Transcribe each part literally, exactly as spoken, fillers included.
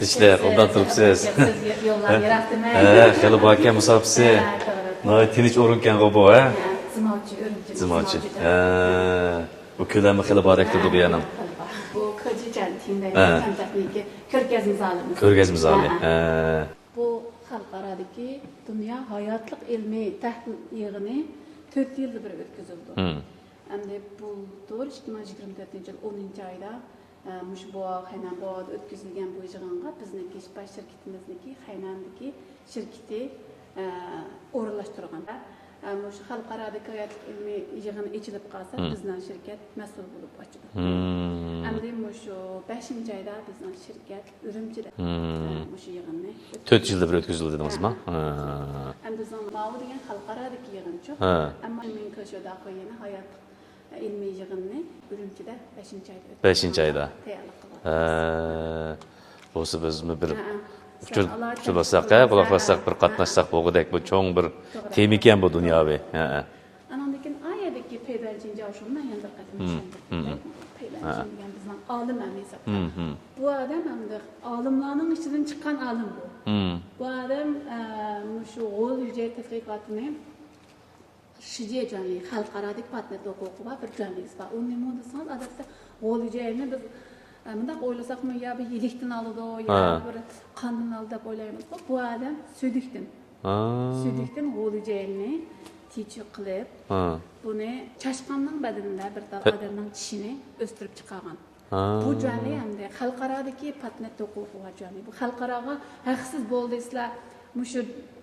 ئىشلەر، ئوبدان تۇرۇپسىز. سىز يوللار يىراقتىمەن. ھە، خېلى باركەن مۇساپىسى. ھە، توغرا. ناھايىتى تىنچ ئورۇنكەنغۇ بۇ، ھە؟ ھە، زىماۋچى، ئۈرۈمچى، زىماۋچى. زىماۋچى. ھە. بۇ كۆلەممۇ خېلى بار ئەكتىدۇ بۇ يەرنىڭ. ھە، خېلى بار. بۇ كېجىچيەن تىڭدەي ھە. سەنئەتنىڭكى كۆرگەزمە زالىمىز. كۆرگەزمە زالى. ھە. ھە. بۇ خەلقئارادىكى دۇنيا ھاياتلىق ئىلمىي تەھلىل يىغىنى تۆت يىلدا بىر ئۆتكۈزۈلىدۇ. ھىم. ئەمدى بۇلتۇر ئىككى مىڭ يىگىرمە تۆتىنچى يىل ئونىنچى ئايدا، ئە، مۇشۇ بوۋاق، قەينەن بوۋاقتا ئۆتكۈزۈلگەن بۇ يىغىنغا بىزنىڭكى باش شىركىتىمىزنىڭكى خەينەندىكى شىركىتى، ئە، ئورۇنلاشتۇرغان. ئە، مۇشۇ خەلقئارادىكى ھاياتلىق ئىلمىي يىغىنى ئېچىلىپ قالسا، مم. بىزنىڭ شىركەت مەسئۇل بولۇپ ئاچىدۇ. مم. ئەمدى مۇشۇ بەشىنچى ئايدا بىزنىڭ شىركەت ئۈرۈمچىدە، مم. ئە، مۇشۇ يىغىننى تۆت يىلدا بىر ئۆتكۈزۈلىدۇ دېدىڭىزما؟ ھە. ھە. ئەمدى بىزنىڭ ماۋۇ دېگەن خەلقئارادىكى يىغىنچۇ. ھە. ئەمما مېنىڭ كۆشۆداقۇ يەنە ھاياتلىق ئىلمىي يىغىنىنى ئۈرۈمچىدە بەشىنچى ئايدا ئۆتكۈزۈش بەشىنچى ئايدا. تەييارلىق قىلىۋاتىمىز. ھە. بولسا بىزمۇ بىر ھە، ھە. ئۇچۇر، سىز ئالاھىدە ئۇچۇر باسساق، ھە، قۇلاق ھە، باسساق، ھە. بىر قاتناشساق بولغۇدەك بۇ چوڭ بىر توغرا. تېما ئىكەن بۇ دۇنياۋى. ھە، ھە. ئانىڭدىن كېيىن ئا يەردىكى پەيدۇەن چىڭجياۋ شۇنى مەن يەنە بىر قېتىم مم. چۈشەندۈردۈم. مم. پەيدۇەن ھە. چىڭ دېگەن بىزنىڭ ئالىم ھەم ھېسابتا. مم، مم. بۇ ئادەم ئەمدى ئالىملارنىڭ ئىچىدىن چىققان ئالىم بۇ. مم. بۇ ئادەم، ئە، مۇشۇ غول ھۈجەيرە تەتقىقاتىنى شىجيې جۈەنلى، خەلقئارادىكى پاتېنت ھوقۇقى بار بىر جۈەنلىگىسى بار. ئۇ نېمە دېسىڭىز، ئادەتتە غول ھۈجەيرىنى بىز، ئە، مۇنداق ئويلىساقمۇ، يا بىر يىلىكتىن ئالىدۇ، يا ھە. بىر قاندىن ئالىدۇ دەپ ئويلايمىزغۇ. بۇ ئادەم سۈيدۈكتىن. ھە. سۈيدۈكتىن غول ھۈجەيرىنى تىچۈك قىلىپ، ھە. بۇنى چاشقاننىڭ بەدىنىدە بىر تال پە- ئادەمنىڭ چىشىنى ئۆستۈرۈپ چىقارغان. ھە. بۇ جۈەنلى ئەمدى خەلقئارادىكى پاتېنت ھوقۇقى بار جۈەنلى. بۇ خەلقئاراغا ھەقسىز بولدى، سىلەر مۇشۇ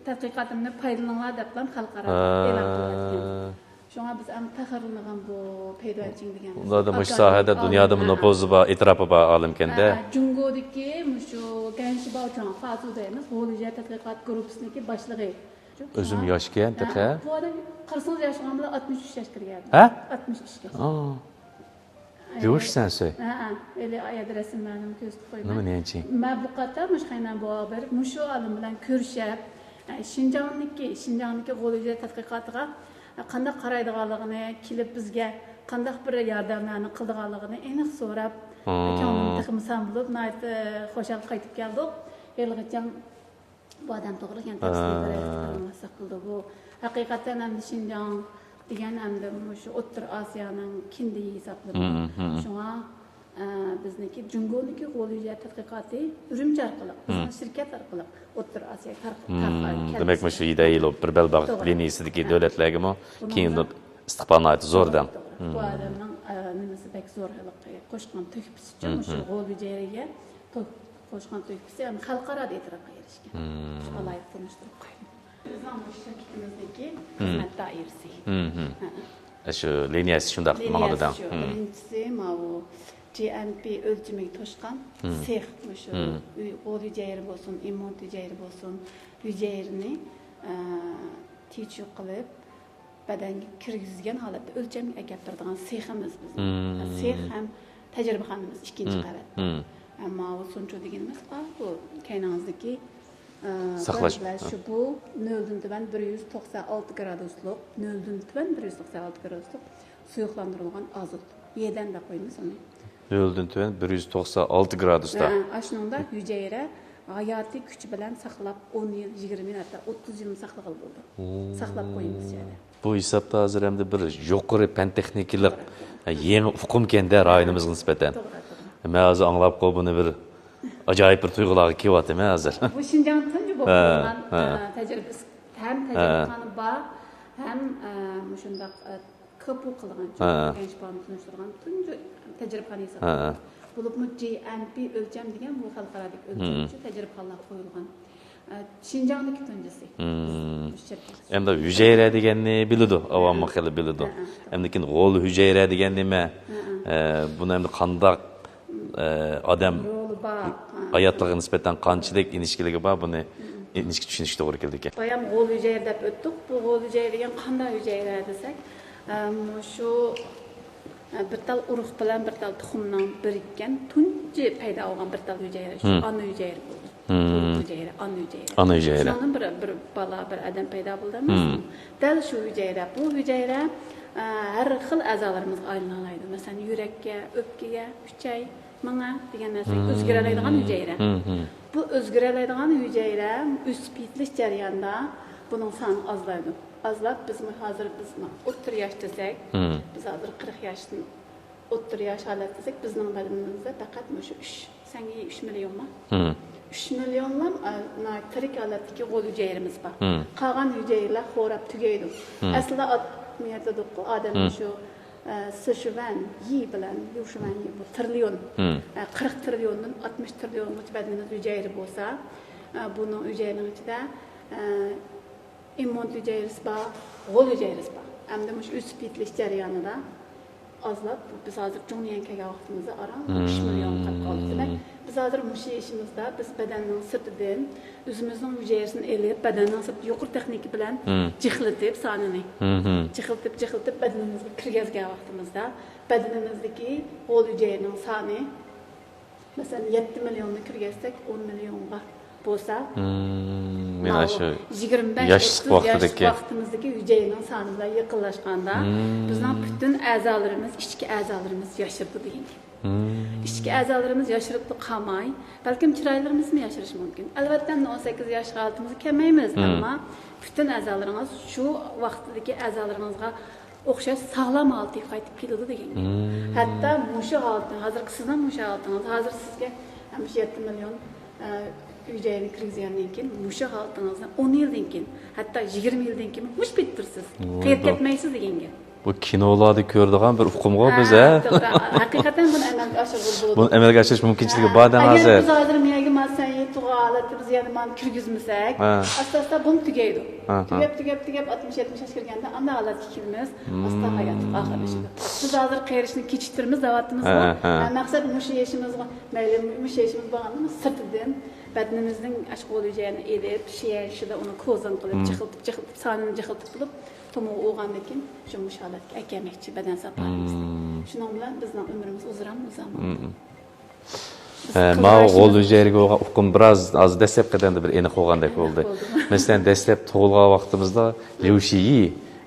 تەتقىقاتىمنى پايدىلىنىڭلار دەپلا خەلقئاراغا ھە. ئېلان قىلىۋەتكەن. شۇڭا بىز ئەڭ پەخىرلىنىدىغان بۇ پەيدۇئەن چىڭ دېگەن ئۇلاردا مۇشۇ ساھەدە دۇنيادىمۇ ھە. نوپۇزى بار، ئېتىراپى بار ئالىمكەندە. ھە، جۇڭگودىكى مۇشۇ گەنشىباۋ جۇاڭ فازۇ دەيمىز، غول ھۈجەيرە تەتقىقات گۇرۇپپىسىنىڭكى باشلىقى. ئۆزۈم ياشكەن تېخى. ھە، بۇ ئادەم قارىسىڭىز ياشىغان بىلەن ئاتمىش ئۈچ ياشقا كىرگەن. ھە؟ ئاتمىش ئۈچكە. ئا. بيۇش سەنسەي. ھە، ھە. ئەلى ئايەت رەسىملەرنى كۆرسىتىپ قويىمەن. نېمە، نېچى؟ مەن بۇ قاتار مۇشۇ خەينەن بوۋا بېرىپ، مۇشۇ ئالىم بىلەن كۆرۈشۈپ، ئە، شىنجاڭدىكى، شىنجاڭدىكى غول ھۈجەيرە تەتقىقاتىغا، ئە، قانداق قارايدىغانلىقىنى، كېلىپ بىزگە قانداق بىر ياردەملەرنى قىلىدىغانلىقىنى ئېنىق سوراپ، مم. كۆڭلۈم تېخىمۇ سەن بولۇپ، ناھايىتى خۇشال قايتىپ كەلدۇق. ھېلىغىچە بۇ ئادەم توغرىلىق يەنە تەپسىلىي بىر ھە. ئىختىيارلىماسلىق قىلدى. بۇ ھەقىقەتەن ئەمدى شىنجاڭ دېگەن ئەمدى مۇشۇ ئوتتۇرا ئاسىيانىڭ كىندىكى ھېسابلىنىدۇ. مم، مم. شۇڭا، ئە، بىزنىڭكى جۇڭگونىڭكى غول ھۈجەيرە تەتقىقاتى ئۈرۈمچى ئارقىلىق، بىزنىڭ مم. شىركەت ئارقىلىق ئوتتۇرا ئاسىياغا تار-، مم، تارقا-، دېمەك، كەلدى. مۇشۇ يىدەيلوپ بىر بەلباغ ھە. لىنىيىسىدىكى ھە. دۆلەتلەرگىمۇ بۇنىڭدا كېيىن ئىستىقبال ناھايىتى زور دەم. توغرا، توغرا. بۇ مم. ئادەمنىڭ، ئە، نېمىسى بەك زور، ھېلىقى قوشقان تۆھپىسىچۇ، مم، مۇشۇ مم. غول ھۈجەيرىگە تۆھ-، قوشقان تۆھپىسى ھەم خەلقئارادا ئېتىراپقا ئېرىشكەن. مم. شۇ ئالاھىدە تونۇشتۇرۇپ قويدۇم. بىزنىڭ مۇشۇ شىركىتىمىزدىكى مم. خىزمەت دائىرىسى. مم، مم. ھە. ئە، شۇ لىنىيەسى شۇنداق ماڭىدۇ دەڭ. لىنىيەسى شۇ. مم. بىرىنچىسى ماۋۇ جي ئەم پى ئۆلچىمىگە توشقان مم. سېخ، مۇشۇ مم. ئۆي-، غول ھۈجەيرە بولسۇن، ئىممۇنىت ھۈجەيرە بولسۇن، ھۈجەيرىنى، ئە، تىچۈك قىلىپ، بەدەنگە كىرگۈزگەن ھالەتتە ئۆلچەمگە ئەكەپ بېرىدىغان سېخىمىز بىزنىڭ. مم. سېخ ھەم تەجرىبىخانىمىز ئىككىنچى مم. قەۋەتتە. مم. ئەمما ئۇ سۇنچۇ دېگىنىمىز بار، بۇ كەينىڭىزدىكى، ئە، ساقلاش. كۆرۈنۈشلەر شۇ، بۇ نۆلدىن تۆۋەن بىر يۈز توقسان ئالتە گرادۇسلۇق، نۆلدىن تۆۋەن بىر يۈز توقسان ئالتە گرادۇسلۇق سۇيۇقلاندۇرۇلغان ئازوت. يېدەن دەپ قويىمىز ئۇنى. نۆلدىن تۆۋەن بىر يۈز توقسان ئالتە گرادۇستا. ھە، ئاشۇنىڭدا ھۈجەيرە ھاياتىي كۈچى بىلەن ساقلاپ، ئون يىل، يىگىرمە يىل، ھەتتا ئوتتۇز يىلمۇ ساقلىغىلى بولىدۇ. مم. ساقلاپ قويىمىز شۇ يەردە. بۇ ھېسابتا ھازىر ئەمدى بىر يۇقىرى پەن تېخنىكىلىق، يېڭى ئۇقۇم كەندە رايونىمىزغا نىسبەتەن. توغرا، توغرا. مەن ھازىر ئاڭلاپ قوي بۇنى بىر ئاجايىپ بىر تۇيغۇلارغا كېلىۋاتىمەن ھازىر. بۇ شىنجاڭدا تۇنجى بولۇپ ھە، قالغان، ھە. ئە، تەجرىبىسى، ھەم ھە. تەجرىبىخانا بار، ھەم، ئە، مۇشۇنداق، ئە، كاپۇ قىلغان، ھە. گەنجىباۋنى تونۇشتۇرغان تۇنجى تەجرىبىخانا ھېسابلىنىدۇ. ھە. بولۇپمۇ جي ئەم پى ئۆلچەم دېگەن بۇ خەلقئارادىكى مم. ئۆلچەمچە تەجرىبىخانىلارغا قويۇلغان. ئە، شىنجاڭدىكى تۇنجىسى. مم. بىز، بىز شىركەت. ئەمدى ھۈجەيرە دېگەننى بىلىدۇ، ئاۋاممۇ ھە. خېلى بىلىدۇ. ھە، ھە. ئەمدى كېيىن غول ھۈجەيرە دېگەن نېمە؟ ھە، ھە. ئە، بۇنى ئەمدى قانداق، ئە، ئادەم رولى بار. ھە. ھاياتلىقىغا نىسبەتەن قانچىلىك ئىنچىكىلىكى بار، بۇنى مم. ئىنچىكە چۈشىنىشكە توغرا كېلىدىكەن. بايام غول ھۈجەيرە دەپ ئۆتتۇق. بۇ غول ھۈجەيرە دېگەن قانداق ھۈجەيرە دېسەك، ئە، مۇشۇ، ئە، بىر تال ئۇرۇق بىلەن بىر تال تۇخۇمنىڭ بىرىككەن تۇنجى پەيدا بولغان بىر تال ھۈجەيرە. شۇ مم. ئانا ھۈجەيرە بولىدۇ. مم. ھۈجەيرە، ئانا ھۈجەيرە. ئانا ھۈجەيرە. شۇنىڭدىن بىر، بىر بالا، بىر ئادەم پەيدا بولدى ئەمەسمۇ؟ مم. دەل شۇ ھۈجەيرە. بۇ ھۈجەيرە، ئە، ھەر خىل ئەزالىرىمىزغا ئايلىنالايدۇ. مەسىلەن، يۈرەككە، ئۆپكىگە، ئۈچەي، مېڭە دېگەن نەرسىگە مم. ئۆزگىرەلەيدىغان ھۈجەيرە. مم. بۇ ئۆزگىرەلەيدىغان ھۈجەيرە ئۆسۈپ يېتىلىش جەريانىدا بۇنىڭ سانى ئازلايدۇ. ئازلاپ، بىزمۇ ھازىر، بىز ئوتتۇرا ياش دېسەك، بىز ھازىر قىرىق ياشتىن ئوتتۇرا ياش ھالەت دېسەك، بىزنىڭ بەدىنىمىزدە پەقەت مۇشۇ ئۈچ، سەنگە ئۈچ مىليونمۇ؟ ئۈچ مىليونلا، ئە، تىرىك ھالەتتىكى غول ھۈجەيرىمىز بار. قالغان ھۈجەيرىلەر خوراپ تۈگەيدۇ. ئەسلىدە ئات-، مۇ يەردە دېدۇققۇ، ئادەم شۇ، ئە، سىشۈەن يى بىلەن ليۇشۈەن يى بۇ تىرىليون، ئە، قىرىق تىرىليوندىن ئاتمىش تىرىليونغىچە بەدىنىمىزدە ھۈجەيرە بولسا، ئە، بۇنىڭ ھۈجەيرىنىڭ ئىچىدە، ئە، ئىممۇن ھۈجەيرىسى بار، غول ھۈجەيرىسى بار. ئەمدى مۇشۇ ئۆسۈپ يېتىلىش جەريانىدا ئازلاپ، بىز ھازىر جۇڭليەن كەلگەن ۋاقتىمىزدا ئاران ئۈچ مىليون قات قالدى. دېمەك، بىز ھازىر مۇشۇ ئىشىمىزدا بىز بەدەننىڭ سىرتىدىن ئۆزىمىزنىڭ ھۈجەيرىسىنى ئېلىپ، بەدەننىڭ سىرتىدا يۇقىرى تېخنىكا بىلەن جىقلىتىپ سانىنى، جىقلىتىپ، جىقلىتىپ بەدىنىمىزگە كىرگۈزگەن ۋاقتىمىزدا بەدىنىمىزدىكى غول ھۈجەيرىنىڭ سانى مەسىلەن، يەتتە مىليوننى كىرگۈزسەك، ئون مىليونغا بولسا، مم، ماۋۇ يىگىرمە بەش، ياشلىق ئوتتۇز ياشلىق ۋاقتىدىكى ۋاقتىمىزدىكى ھۈجەيرىنىڭ سانى بىلەن يېقىنلاشقاندا، بىزنىڭ پۈتۈن ئەزالىرىمىز، ئىچكى ئەزالىرىمىز ياشىرىدۇ دېگەن گەپ. ئىچكى ئەزالىرىمىز ياشىرىپلا قالماي، بەلكىم چىرايلىرىمىزمۇ ياشىرىشى مۇمكىن. ئەلۋەتتە، ئەمدى ئون سەككىز ياشقا ھالىتىمىزگە كەلمەيمىز، ئەمما پۈتۈن ئەزالىرىڭىز شۇ ۋاقتىدىكى ئەزالىرىڭىزغا ئوخشاش ساغلام ھالىتىگە قايتىپ كېلىدۇ دېگەن گەپ. ھەتتا مۇشۇ ھالىتىڭىز، ھازىرقى سىزنىڭ مۇشۇ ھالىتىڭىز، ھازىر سىزگە مۇشۇ يەتتە مىليون، ئە، ھۈجەيرىنى كىرگۈزگەندىن كېيىن، مۇشۇ ھالىتىڭىزنى ئون يىلدىن كېيىن، ھەتتا يىگىرمە يىلدىن كېيىن مۇشۇ پېتى تۇرىسىز. ۋاي، قېرىپ بۇ، كەتمەيسىز دېگەن گەپ. بۇ كىنولاردا كۆرىدىغان بىر ئۇقۇمغۇ بىز، ھە؟ توغرا. ھەقىقەتەن بۇنى ئەمەلگە ئاشۇرغىلى بولىدۇ. بۇنى ئەمەلگە ئاشۇرۇش مۇمكىنچىلىكى بار دەڭ ھازىر. ئەگەر بىز ھازىر مېيەگە ماسەن يېتىغان ھالەتتە بىز يەنە مانى كىرگۈزمىسەك، ئاستا-ئاستا بۇمۇ تۈگەيدۇ. تۈگەپ، تۈگەپ، تۈگەپ، ئاتمىش، يەتمىش ياشقا كىرگەندە ئانداق ھالەتكە كېلىمىز. ئاستا ھاياتلىق ئاخىرلىشىدۇ. بىز ھازىر قېرىشنى كېچىكتۈرىمىز دەۋاتىمىزغۇ. ھە، ھە. مەقسەت مۇشۇ يېشىمىزغا، مەيلى مۇشۇ يېشىمىز بولغاندىمۇ سىرتىدىن بەدىنىمىزنىڭ ئاشۇ غول ھۈجەيرىنى ئېلىپ، شىيەنشىدە ئۇنى كوزىڭ قىلىپ، جىقىلتىپ، جىقىلتىپ، سانىنى جىقىلتىپ بولۇپ، تومۇرغا ئۇرغاندىن كېيىن شۇ مۇشۇ ھالەتكە ئەكەلمەكچى بەدەن ساپالىرىمىزنى. شۇنىڭ بىلەن بىزنىڭ ئۆمرىمىز ئۇزىراممۇ ئۇزارمامدۇ؟ ھە، ماۋۇ غول ھۈجەيرىگە بولغان ئۇقۇم بىراز ھازىر دەسلەپكى قەدەمدە بىر ئېنىق بولغاندەك بولدى. مەسىلەن، دەسلەپ تۇغۇلغان ۋاقتىمىزدا ليۇشىيى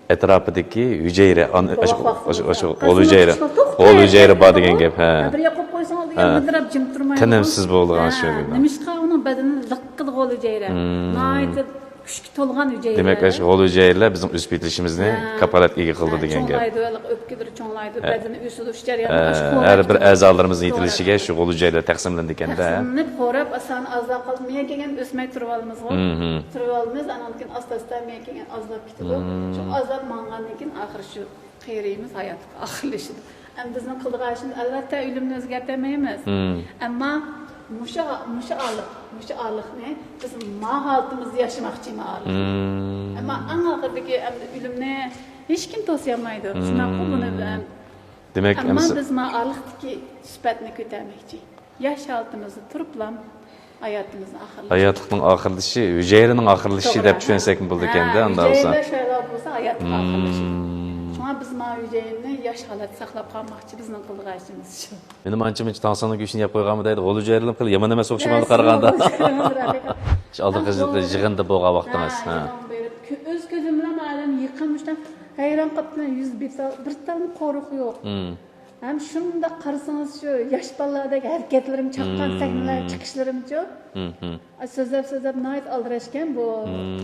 ئەتراپىدىكى ھۈجەيرە، ئاشۇ، ئاشۇ، ئاشۇ غول ھۈجەيرە، غول ھۈجەيرە بار دېگەن گەپ، ھە. بىر ياققا قويسىڭىز دېگەن، مىدىرلاپ جىم تۇرمايدۇ. تىنىمسىز بولىدىغان شۇ. نېمىشقا ئۇنىڭ بەدىنى لىققىدە غول ھۈجەيرە. ناھايىتى كۈچكە تولغان ھۈجەيرىلەر. دېمەك، ئاشۇ غول ھۈجەيرىلەر بىزنىڭ ئۆسۈپ يېتىلىشىمىزنى كاپالەتكە ئىگە قىلىدۇ دېگەن گەپ. چوڭلايدۇ، ئۆپكىلىرى چوڭلايدۇ، بەدىنى ئۆسىدۇ، شۇ جەرياندا ئاشۇ ھەر بىر ئەزالىرىمىزنىڭ يېتىلىشىگە شۇ غول ھۈجەيرىلەر تەقسىملىنىدىكەن-دە. تەقسىملىنىپ، خوراپ، سانى ئازلاپ قالىدۇ. مېيەگە كەلگەن ئۆسمەي تۇرۇۋالىمىزغۇ. تۇرۇۋالىمىز، ئانان كېيىن ئاستا-ئاستا مېيەگە كەلگەن ئازلاپ كېتىدۇ. شۇ ئازلاپ ماڭغاندىن كېيىن ئاخىرى شۇ قېرىيمىز، ھاياتلىق ئاخىرلىشىدۇ. ئەمدى بىزنىڭ قىلىدىغان ئىشىمىز، ئەلۋەتتە، ئۆلۈمنى ئۆزگەرتەلمەيمىز. ئەمما مۇشۇ، مۇشۇ ئارىلىق، مۇشۇ ئارىلىقنى بىز ما ھالىتىمىزدە ياشىماقچى، ما ئارىلىقنى. ئەمما ئەڭ ئاخىرىدىكى ئەمدى ئۆلۈمنى ھېچكىم توسىيالمايدۇ. شۇنداققۇ بۇنى؟ دېمەك، ئەمما ئەمسە بىز ما ئارىلىقتىكى سۈپەتنى كۆتەرمەكچى. ياش ھالىتىمىزدە تۇرۇپلا ھاياتىمىزنى ئاخىرلاشتۇرىمىز. ھاياتلىقنىڭ ئاخىرلىشىشى، ھۈجەيرىنىڭ ئاخىرلىشىشى دەپ چۈشەنسەكمۇ بولىدىكەن-دە، ئانداق بولسا. ھۈجەيرىلەر شۇنداق بولسا، ھاياتلىق ئاخىرلىشىدۇ. شۇڭا بىز مانا ھۈجەيرىنى ياش ھالەتتە ساقلاپ قالماقچى، بىزنىڭ قىلىدىغان ئىشىمىز شۇ. مېنىڭ ئانچە-مۇنچە تاڭساڭنىڭ گۆشىنى يەپ قويغانمۇ دەيدۇ، غول ھۈجەيرىلەرمۇ خېلى يامان ئەمەس ئوخشىمامدۇ قارىغاندا. شۇ ئالدىنقى يىغىندا بولغان ۋاقتىڭىز. ھە، ھە. يىغىنغا بېرىپ، كۆ-، ئۆز كۆزۈم بىلەن ئادەم يېقىن مۇشۇنداق ھەيران قاپتىمەن، يۈز بىر تال، بىر تالمۇ قورۇق يوق. ھەم شۇنداق قارىسىڭىز، شۇ ياش بالىلاردەك ھەرىكەتلىرىم چاققان، سەھنىلەرگە چىقىشلىرىمچۇ؟ ئا، سۆزلەپ، سۆزلەپ ناھايىتى ئالدىراش ئىكەن بۇ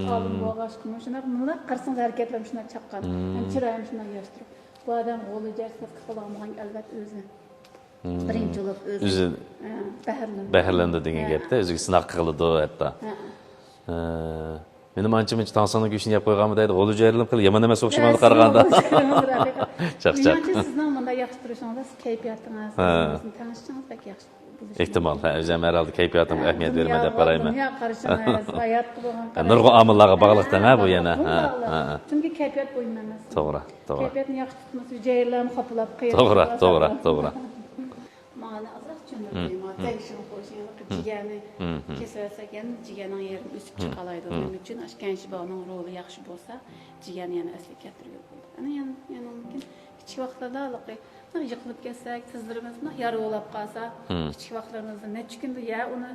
ئالىم بولغاچقىمۇ. شۇنداق مۇنداق قارىسىڭىز، ھەرىكەتلىرىم شۇنداق چاققان. ھەم چىرايىم شۇنداق ياش تۇرۇپ. بۇ ئادەم غول ھۈجەيرىسى سەپكە قىلىدىغان بولغان ئەلۋەتتە ئۆزى. بىرىنچى بولۇپ ئۆزى، ئۆزى ھە، بەھرىلىنىدۇ. بەھرىلىنىدۇ دېگەن ھە. گەپتە، ئۆزىگە سىناق قىلىدۇ ھەتتا. ھە. ھە. مېنىڭ ئانچە-مۇنچە تاڭساڭنىڭ گۆشىنى يەپ قويغانمۇ دەيدۇ، غول ھۈجەيرىلەرمۇ خېلى يامان ئەمەس ئوخشىمامدۇ قارىغاندا. چاق، چاق. مېنىڭچە سىزنىڭ مۇنداق ياخشى تۇرۇشىڭىز كەيپىياتىڭىز، ھە. ئۆزىڭىزنى تەڭشىشىڭىز بەك ياخشى. ئىھتىمال، ھە، ئۆزۈم ھەر ھالدا كەيپىياتىمغا ئە، ئەھمىيەت بېرىمەن دەپ قارايمەن. دۇنيا قارىشىڭىز، ھاياتقا بولغان قارىشىڭىز. نۇرغۇن ئامىللارغا باغلىق دەڭ، ھە، بۇ يەنە. ھە، ھە، ھە. چۈنكى كەيپىيات بۇيۇم ئەمەس. توغرا، توغرا. كەيپىياتنى ياخشى تۇتمىسا، ھۈجەيرىلەرمۇ خاپىلاپ قېرىپ توغرا، كېتىدۇ. توغرا، توغرا. مانا ئازراق چۈشەندۈردى، مانا تەڭشىڭ قوشۇڭ، جىگەرنى كېسىۋەتسەك، يەنە جىگەرنىڭ يېرىمۇ ئۆسۈپ چىقالايدۇ. نېمە ئۈچۈن؟ ئاشۇ كەنشىباۋنىڭ رولى ياخشى بولسا، جىگەرنى يەنە ئەسلىگە كەلتۈرگىلى بولىدۇ. ئەنە يەنە، يەنە مۇمكىن كىچىك ۋاقىتلاردا ھېلىقى يىقىلىپ كەتسەك، تىزلىرىمىز مۇنداق يارا بولاپ قالسا، كىچىك ۋاقىتلىرىمىزدا نەچچە كۈندە يە ئۇنى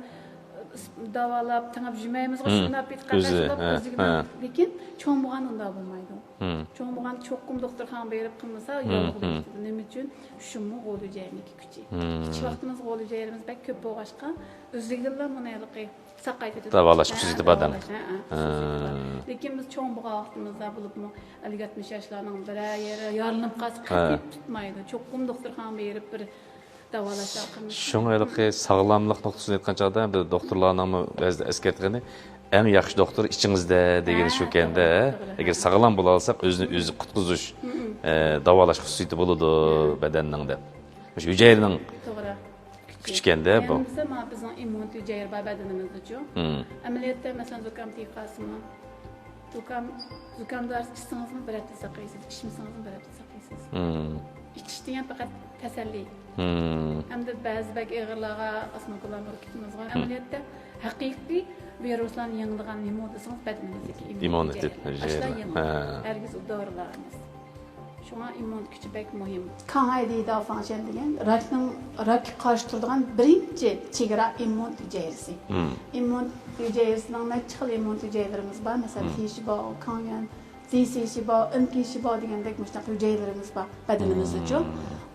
داۋالاپ، تېڭىپ يۈرمەيمىزغۇ، شۇنداپ بېتىققا قېشىلاپ ئۆزىگە. لېكىن چوڭ بولغان ئۇنداق بولمايدۇ. چوڭ بولغان چوقۇم دوختۇرخانىغا بېرىپ قىلمىسا، ياللۇغى بېكىتىدۇ. نېمە ئۈچۈن؟ شۇمۇ غول ھۈجەيرىنىڭكى كۈچى. كىچىك ۋاقتىمىزدا غول ھۈجەيرىمىز بەك كۆپ بولغاچقا، ئۆزلۈكىدىنلا بۇنى ھېلىقى ساقايتىدۇ. داۋالاش خۇسۇسىيىتى بار دەڭ. لېكىن بىز چوڭ بولغان ۋاقتىمىزدا بولۇپمۇ، ئەللىك يەتمىش ياشلارنىڭ بىرەر يېرى يارىلىنىپ قالسا، قېتىپ تۇتمايدۇ. چوقۇم دوختۇرخانىغا بېرىپ بىر داۋالاش ھەققىمىز. شۇڭا ھېلىقى ساغلاملىق نۇقتىسىدىن ئېيتقان چاغدا، بىز دوختۇرلارنىڭمۇ بەزىدە ئەسكەرتكىنى، ئەڭ ياخشى دوختۇر ئىچىڭىزدە دېگىنى شۇكەندە. ئەگەر ساغلام بولالىساق، ئۆزىنى ئۆزى قۇتقۇزۇش، ئە، داۋالاش خۇسۇسىيىتى بولىدۇ بەدەننىڭ دەپ. مۇشۇ ھۈجەيرىنىڭ كۈچىكەندە بۇ. يەنە بىزدە مانا بىزنىڭ ئىممۇنىتېت ھۈجەيرە بار بەدىنىمىزدىچۇ. ئەمەلىيەتتە، مەسىلەن، زۇكام تېگىپ قالسىمۇ، زۇكام، زۇكام دورىسى ئىچسىڭىزمۇ بىر ھەپتە ساقىيىسىز، ئىچمىسىڭىزمۇ بىر ھەپتە ساقىيىسىز. ئىچىش دېگەن پەقەت تەسەللى. ھەمدە بەزى بەك ئېغىرلارغا ئاسما كولامبۇر كېتىمىزغۇ. ئەمەلىيەتتە ھەقىقىي ۋىرۇسلارنى يېڭىدىغان نېمە دېسىڭىز، بەدىنىمىزدىكى ئىممۇنىتېت ئىممۇنىتېت ھۈجەيرىلەر. ئاشۇلار يېڭىدۇ. ھەرگىز ئۇ دورىلار ئەمەس. شۇڭا ئىممۇنىتېت كۈچى بەك مۇھىم. كاڭ ھەي دېيدۇ فاڭشەن دېگەن راكنىڭ، راكقا قارشى تۇرىدىغان بىرىنچى چېگرا ئىممۇنىتېت ھۈجەيرىسى. ئىممۇنىتېت ھۈجەيرىسىنىڭ نەچچە خىل ئىممۇنىتېت ھۈجەيرىلىرىمىز بار. مەسىلەن، تىشى بار، كاڭ يۈەن، سى سى شى بار، ئېن كى شى بار دېگەندەك مۇشۇنداق ھۈجەيرىلىرىمىز بار بەدىنىمىزدىچۇ.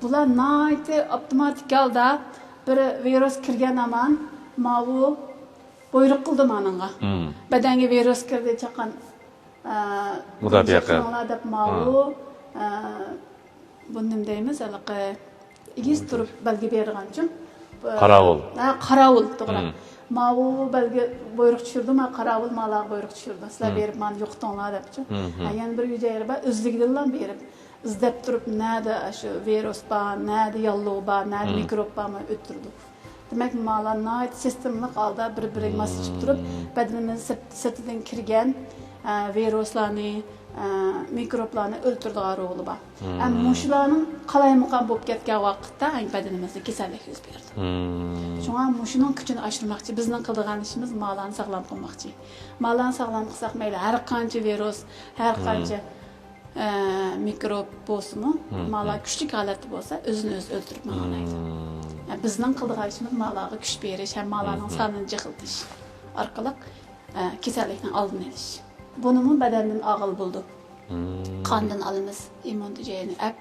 بۇلار ناھايىتى ئاپتوماتىك ھالدا بىر ۋىرۇس كىرگەن ھامان ماۋۇ بۇيرۇق قىلدى مانىڭغا. بەدەنگە ۋىرۇس كىردى، چاققان، ئە، مۇداپىئە قىل. دەپ ماۋۇ، ئە، بۇنى نېمە دەيمىز، ھېلىقى ئېگىز تۇرۇپ بەلگە بېرىدىغانچۇ. قاراۋۇل. ھە، قاراۋۇل، توغرا. ماۋۇ بەلگە بۇيرۇق چۈشۈردى، ما قاراۋۇل مالارغا بۇيرۇق چۈشۈردى. سىلەر بېرىپ مانى يوقىتىڭلار دەپچۇ. ھە، يەنە بىر ھۈجەيرە بار، ئۆزلۈكىدىنلا بېرىپ ئىزدەپ تۇرۇپ، نەدە شۇ ۋىرۇس بار، نەدە ياللۇغ بار، نەدە مىكروب بارمۇ ئۆلتۈرىدۇ. دېمەك، مالا ناھايىتى سىستېمىلىق ھالدا بىر-بىرىگە ماسلىشىپ تۇرۇپ، بەدىنىمىز سىرت-، سىرتىدىن كىرگەن، ئە، ۋىرۇسلارنى، ئە، مىكروبلارنى ئۆلتۈرىدىغان رولى بار. ھەم مۇشۇلارنىڭ قالايمىقان بولۇپ كەتكەن ۋاقىتتا، ئەينى بەدىنىمىزدە كېسەللىك يۈز بېرىدۇ. شۇڭا مۇشۇنىڭ كۈچىنى ئاشۇرماقچى. بىزنىڭ قىلىدىغان ئىشىمىز مالارنى ساغلام قىلماقچى. مالارنى ساغلام قىلساق، مەيلى ھەر قانچە ۋىرۇس، ھەر قانچە ئە، مىكروب بولسىمۇ، مالا كۈچلۈك ھالەتتە بولسا، ئۆزىنى ئۆزى ئۆلتۈرۈپ ماڭالايدۇ. ئە، بىزنىڭ قىلىدىغان ئىشىمىز مالارغا كۈچ بېرىش ھەم مالارنىڭ سانىنى جىقلىتىش ئارقىلىق، ئە، كېسەللىكنىڭ ئالدىنى ئېلىش. بۇنىمۇ بەدەندىن ئالغىلى بولىدۇ. قاندىن ئالىمىز، ئىممۇن ھۈجەيرىنى ئەپ،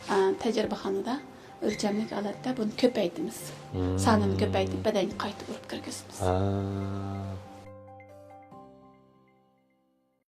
ئە، تەجرىبىخانىدا ئۆلچەملىك ھالەتتە بۇنى كۆپەيتىمىز. سانىنى كۆپەيتىپ، بەدەنگە قايتا ئۇرۇپ كىرگۈزىمىز. ھە.